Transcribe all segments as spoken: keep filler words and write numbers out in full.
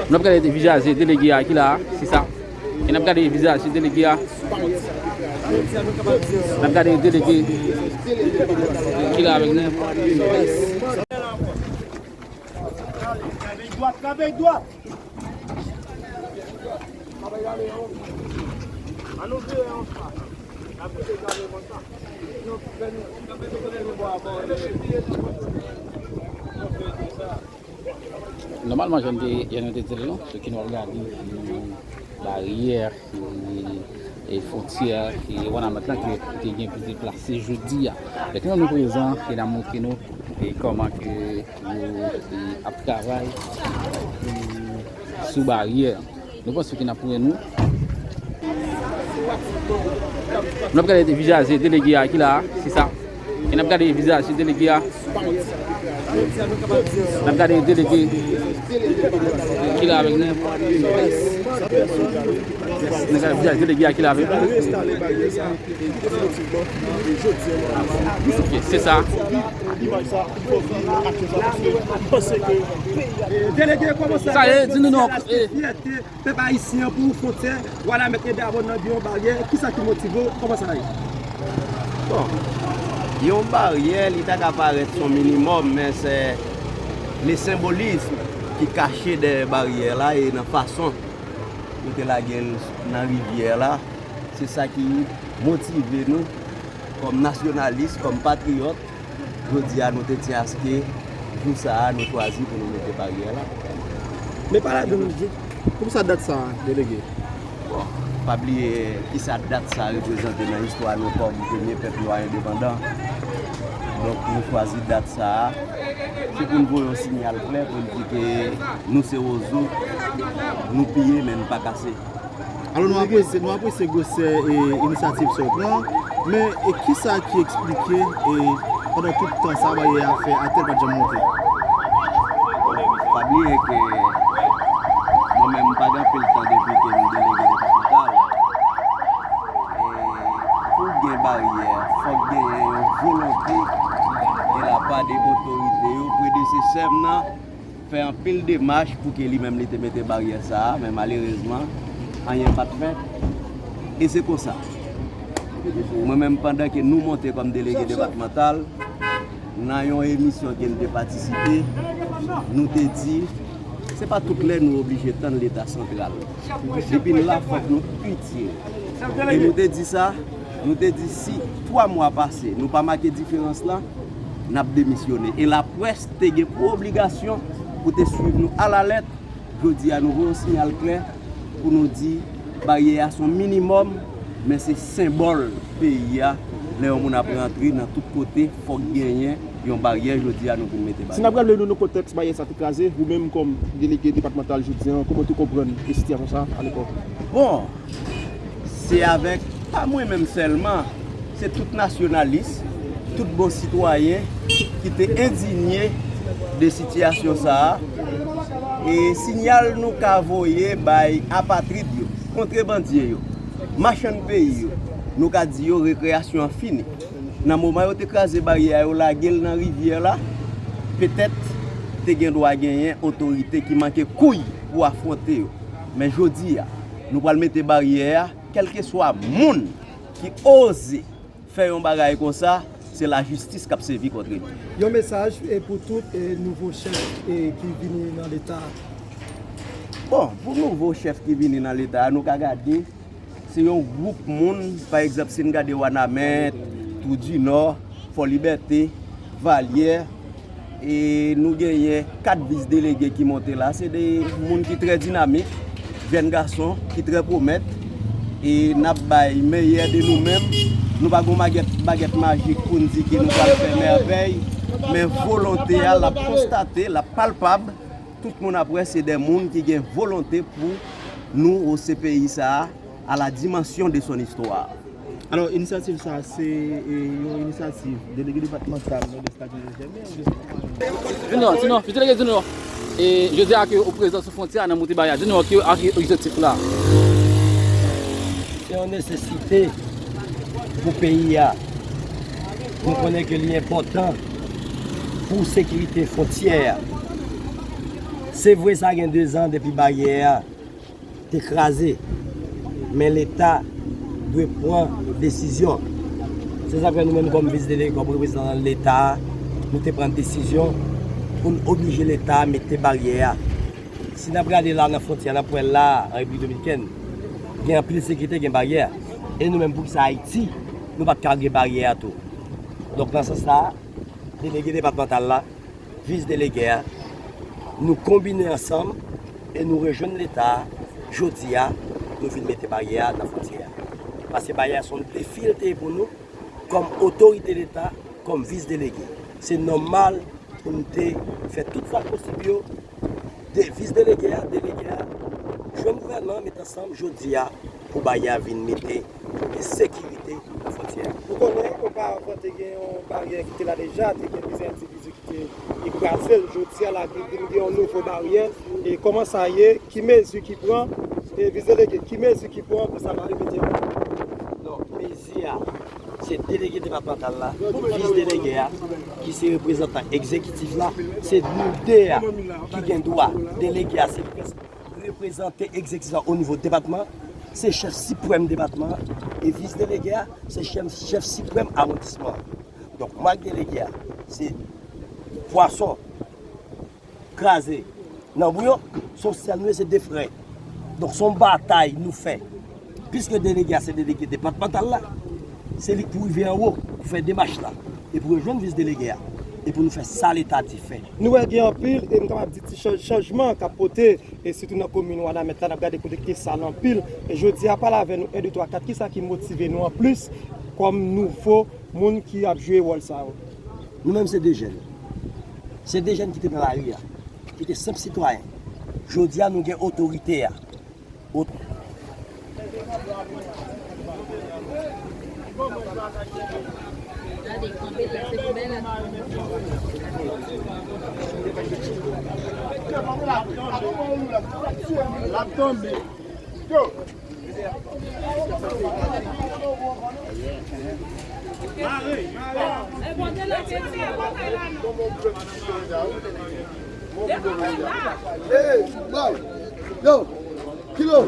Nou ap gade vizaj delege a ki la a, se sa. E n ap gade vizaj delege a. N ap gade delege ki la avèk nou. Kanpe dwat, kanpe dwat. Ann ouvri yon pa. Nòmalman, jan nou te, jan nou te di l non, se ke nou ap gade, e, baryè, e, e fwontyè, e, Wanament lan ke te gen pou deplase jodi a. Lè ke nou prezan, e n ap montre nou, e, kòman ke yo, e, ap travay, e, sou baryè. Nou panse ke n ap wè nou. Nou ap gade vizaj delege a ki la a, se sa. E n ap gade vizaj delege a. N ap gade delege ki la avèk nou. N ap gade vizaj delege a ki la avèk nou. Ok, se sa. Sa ye, di nou non. Pèp ayisyen an pou fwontyè Wanament e Dawòn nan gen yon baryè, kisa ki motive w? Kòman sa ye? Bon, yon baryè, li ta ka parèt yon minimòm, men se le senbolism ki kache dèyè baryè la e nan fason nou te lage l nan rivyè la. Se sa ki motive nou kòm nasyonalis, kòm patriyòt. Jodi a, nou te tyen aske jou sa a, nou chwazi pou nou mete baryè la. Men pale avè nou, di, poukisa dat sa a, delege? Bon, pa bliye kisa dat sa a reprezante nan istwa nou kòm premye pèp nwa endepandan. Donk, nou chwazi dat sa a, se pou n voye yon siyal klè pou n di ke nou se wozo, nou piye, men n pa kase. Alò, nou apresye, nou apresye gwosè e inisyativ sa w pran, men e kisa ki eksplike e pandan tout tan sa a baryè a fè atè l pa t janm monte? Pa bliye ke mwen menm m pa gen anpil tan depi ke m delege depatmantal. E pou gen baryè, fòk genyen yon volonte de la pa de otorite yo, predesesè m nan, fè anpil demach pou ke li menm li te mete baryè sa a, men malerezman, anyen pa t fèt. E se konsa. Mwen menm, pandan ke nou monte kòm delege depatmantal, nan yon emisyon ke n te patisipe, nou te di, se pa tout lè nou oblije tann Leta santral. Depi n la, fòk nou itil. E nou te di sa, nou te di si twa mwa pase, nou pa make diferans lan, n ap demisyone. E laprès te gen pou obligasyon pou te swiv nou alalèt. Jodi a, nou voye yon siyal klè pou nou di baryè a se yon minimòm, men se senbòl peyi a. Lè yon moun ap rantre nan tout kote, fòk genyen yon baryè. Jodi a, nou vin mete baryè. Si n ap raple nou nan kontèks baryè sa te kraze, ou menm kòm delege depatmantal jodi a, kòman w te konprann e sitiyasyon sa a alepòk? Bon, se avèk, pa mwen menm sèlman, se tout nasyonalis, tout bon sitwayen ki te endinye de sitiyasyon sa a. E siyal nou ka voye bay apatrid yo, kontrebandye yo, machann peyi yo, nou ka di yo rekreyasyon an fini. Nan moman yo te kraze baryè a, yo lage l nan rivyè la, petèt te gen dwa genyen otorite ki manke kouy pou afwonte yo. Men jodi a, nou pral mete baryè a, kèlkeswa moun ki oze fè yon bagay konsa, se lajistis k ap sèvi kont li. Yon mesaj e pou tout e nouvo chèf e ki vini nan Leta. Bon, pou nouvo chèf ki vini nan Leta a, nou ka gade, se yon gwoup moun, pa egzanp, si n gade Wanament, Twou di Nò, Fò Libète, Valyè, e nou genyen kat vis delege ki monte la. Se de moun ki trè dinamik, jèn gason ki trè pwomèt. E n ap bay meyè de nou menm. Nou pa gen bagèt, bagèt majik pou n di ke nou pral fè mèvèy, men volonte a, l ap konstate, l ap palpab. Tout moun ap wè se de moun ki gen volonte pou nou wouze peyi sa a à la dimension de son histoire. Alò, inisyativ sa a, se e, yon inisyativ delege depatmantal Nòdès la ki te jèmen oubyen se... Junior, sinon, delege Junior, e jodi a ke ou prezan sou fwontyè a nan monte baryè a, di nou a ki, a ki objektif la? Se yon nesesite pou peyi a. Nou konnen ke li enpòtan pou sekirite fwontyè a. Se vre, sa gen dezan depi baryè a te kraze, men Leta dwe pran desizyon. Se sa k fè nou menm kòm vis delege, kòm reprezantan Leta, nou te pran desizyon pou n oblije Leta mete baryè a. Si n ap gade la nan fwontyè, n ap wè la, an Repiblik Dominikèn, gen anpil sekirite, gen baryè. E nou menm, poukisa Ayiti, nou pa t ka gen baryè a tou? Donk, nan sans sa a, delege depatmantal la, vis delege a, nou konbine ansanm e nou rejwenn Leta a. Jodi a, nou vin mete baryè a nan fwontyè a. Paske baryè a se yon defi l te ye pou nou, kòm otorite Leta, kòm vis delege. Se nòmal pou n te fè tout sa k posib yo, de vis delege a, delege a, jwenn gouvènman an, met ansanm jodi a pou baryè a vin mete, pou gen sekirite nan fwontyè a. Nou konnen, oparavan, te gen yon baryè ki te la deja, te gen plizyè endividi ki te kraze l. Jodi a la, gen, vin gen yon nouvo baryè. E kòman sa ye? Ki mezi ki pran? E vis delege, ki mezi ki pran pou sa pa repete ankò? Non, mezi a, se delege depatmantal la, vis delege a, ki se reprezantan egzekitif la, se nou de a ki gen dwa. Delege a se reprezante egzekitif la o nivo depatman, se chèf siprèm depatman an, e vis delege a, se chèf, chèf siprèm awondisman an. Donk, mwen ak delege a, se pwason kraze nan bouyon, se yon sèl nou ye, se de frè. Donk, se yon batay nou fè. Piske delege a se delege depatmantal la, se li k pou rive anwo pou fè demach la, e pou rejwenn vis delege a, e pou nou fè sa Leta di fè. Nou wè gen anpil, e m kapab di ti chanj-, chanjman k ap pote, e sitou nan komin Wanament la, n ap gade kote ki te sal anpil. E jodi a, pale avè nou, en, de, twa, kat, kisa ki motive nou anplis kòm nouvo moun ki ap jwe wòl sa yo? Nou menm se de jèn. Se de jèn ki te nan lari a, ki te senp sitwayen. Jodi a, nou gen otorite a. Ot- L ap tonbe. Hey, boy. Yo, kilo.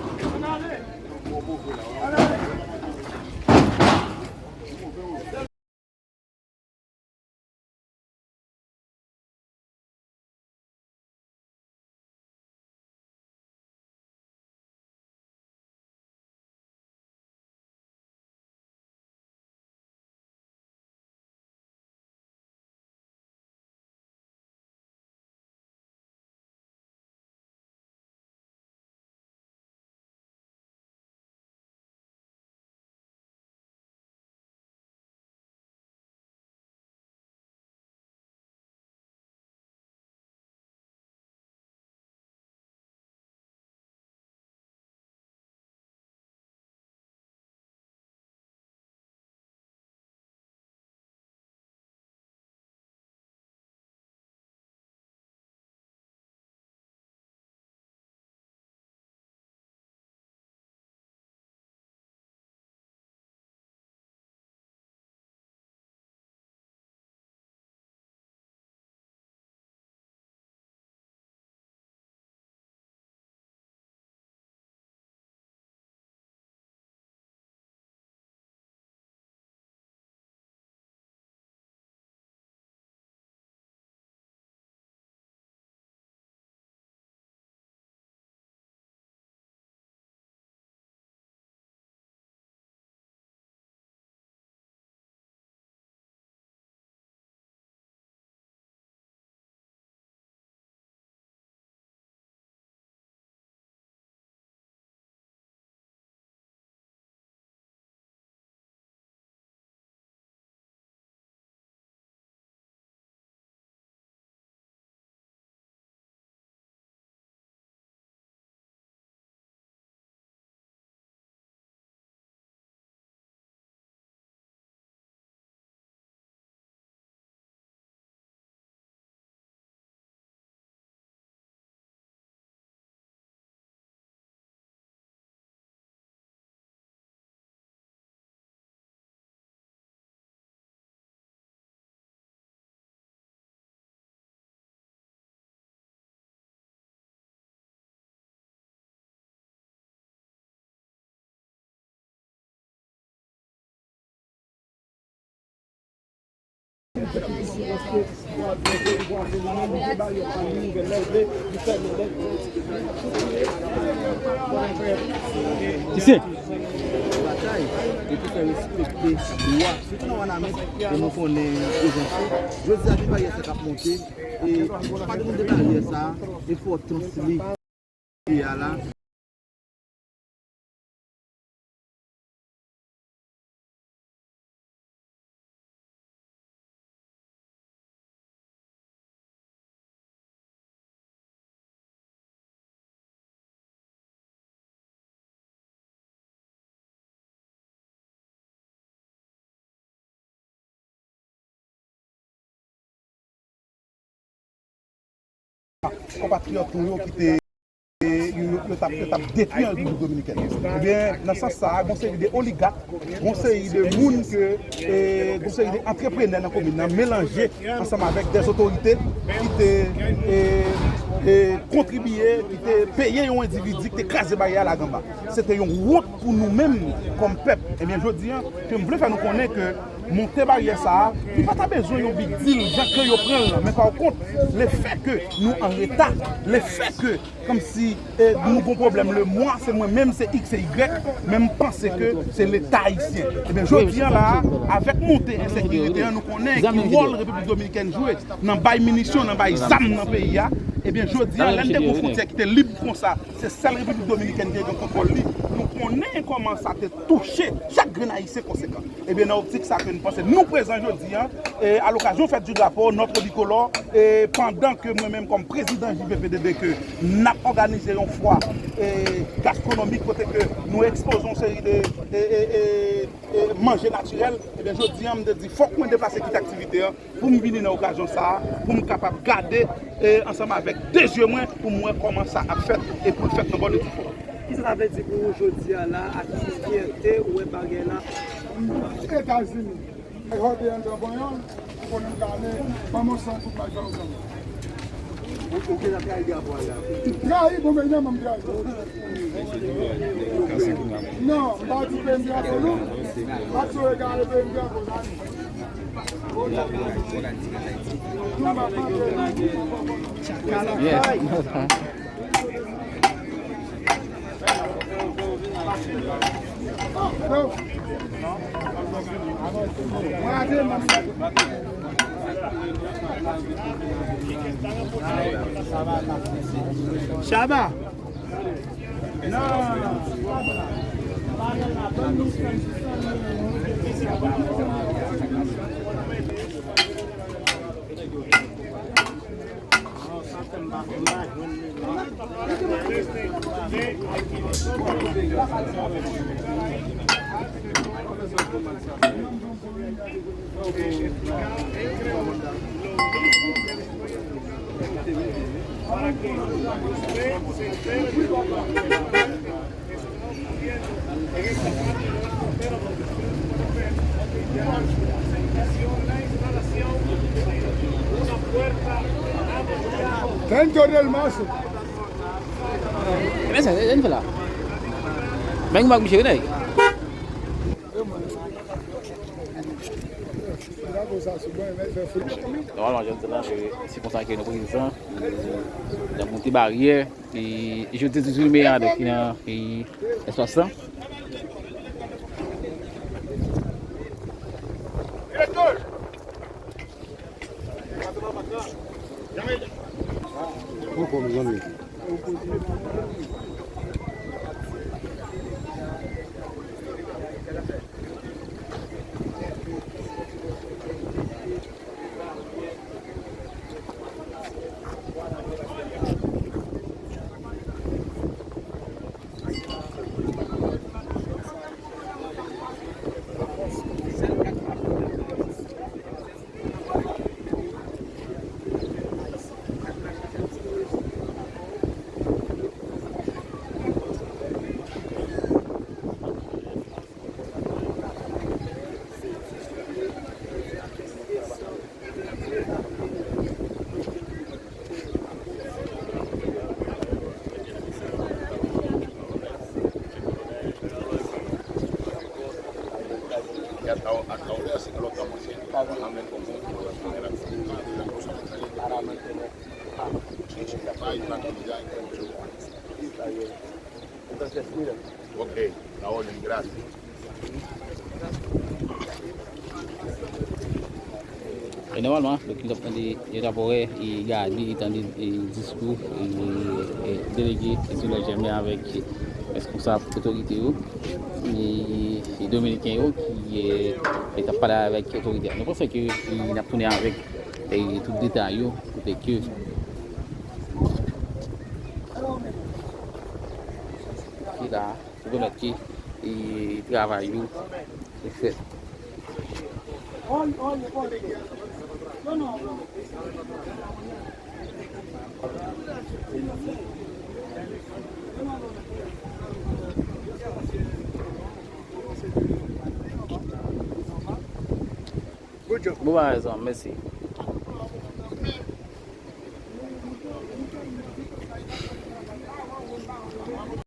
Isi. Batay, e pou fè respekte dwa, sitou nan Wanament, e nou konnen prezans ou. Jodi a, gen baryè sa k ap monte, e pa de moun de baryè sa, enpòtans li. Peyi a la. Konpatriyòt nou yo ki te, yo, yo t ap, yo t ap detwi an Repiblik Dominikèn. Ebyen, nan sans sa a, gon seri de oligak, gon seri de moun ke, e, gon seri de antreprenè nan komin nan melanje ansanm avèk dè otorite ki te, e, e, kontribye, ki te peye yon endividi ki te kraze baryè a Laganba. Se te yon wont pou nou menm kòm pèp. Ebyen, jodi a, ke m vle fè nou konnen ke monte baryè sa a, li pa ta bezwen yon big deal, jan ke yo pran l lan. Men pa kont, lefètke nou an reta, lefètke kòmsi, e, nou gon pwoblèm lemwa, se mwen menm, se iks e igrèk, men m panse ke se Leta ayisyen. Ebyen, jodi a la, avèk monte ensekirite a, nou konnen ki wòl Repiblik Dominikèn jwe nan bay minisyon, nan bay zam nan peyi a. Ebyen, jodi a, lè n te gon fwontyè ki te lib konsa, se sèl Repiblik Dominikèn ki te gen kontwòl li. Nou konnen kòman sa te touche chak grenn Ayisyen konsekan. Ebyen, nan optik sa ke n panse nou prezan jodi a, e, a lokazyon fèt di drapo, Nòt Trikolò, e, pandan ke mwen menm kòm prezidan J V P D D ke n ap òganize yon fwa, e, gastwonomik kote ke nou ekspoze yon seri de, e, e, e, e, manje natirèl, ebyen, jodi a, m te di, fòk mwen deplase kite aktivite a, pou m vini nan okazyon sa a, pou m kapab gade, e, ansanm avèk de zye mwen, pou m wè kòman sa ap fèt e pou l fèt nan bòn e di fò. Kisa sa vle di pou ou jodi a la, ak ki fyète ou wè baryè la? Etazini, jodi a, m te anpanyòl, ou konnen m ka ale, ban m yon san kout may fè yon san. Ou, ou gentan trayi drapo a la? Trayi, bon, men non, m trayi. Non, m pa di P M drapo, non. M ap sou egare P M drapo, sa, non. Yes. Shabba. Dentro del mazo. Men sa, sa n fè la. Men yon bag miche, nèg. Nòmalman, jan m di la, se, se konsa ke nou prezan. N ap monte baryè, e, e jodi dizuit me a, donk, nan, e, espas lan. Poko, mezanmi. Amèn. Ok, la orden, gracias. E nòmalman, donk, yo t ap tande, yo t ap wè, e gade, e tande, e diskou, e, e delege, e sou lè jèmen avèk reskonsab otorite yo, e, e dominiken yo, ki, e, e t ap pale avèk otorite a. Nou panse ke, e, n ap tounen avèk, e, tout detay yo, kote ke, ki la. Pou pèmèt ke, e, travay yo fèt. Bon bagay, zanmi, mèsi.